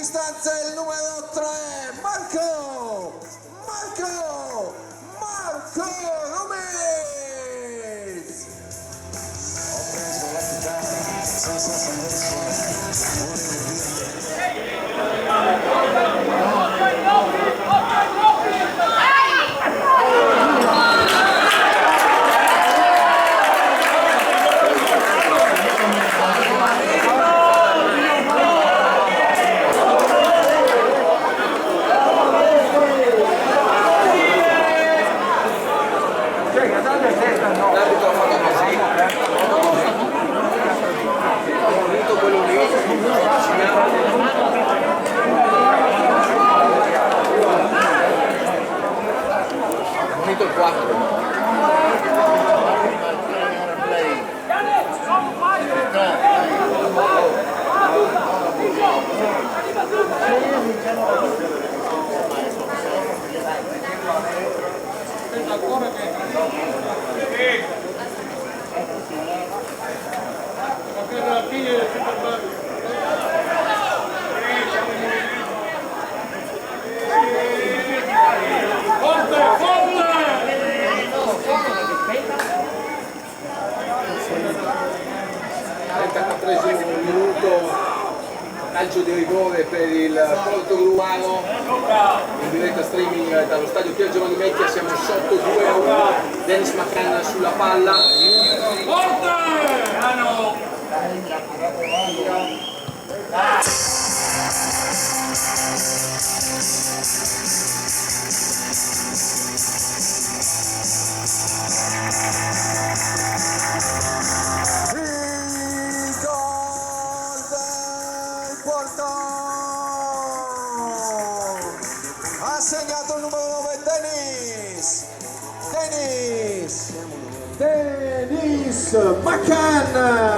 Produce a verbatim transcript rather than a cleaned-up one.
Distanza el numero tre, Marco! Marco! Marco Rumiz! Minuto quatro. Trentaquattresimo minuto, calcio di rigore per il Porto Gruano, in diretta streaming dallo stadio Pier Giovanni Mecchia, siamo sotto due a uno, Denis Macan sulla palla. Il gol del Porto! Ha segnato il numero nove, Denis! Denis! Denis Macan!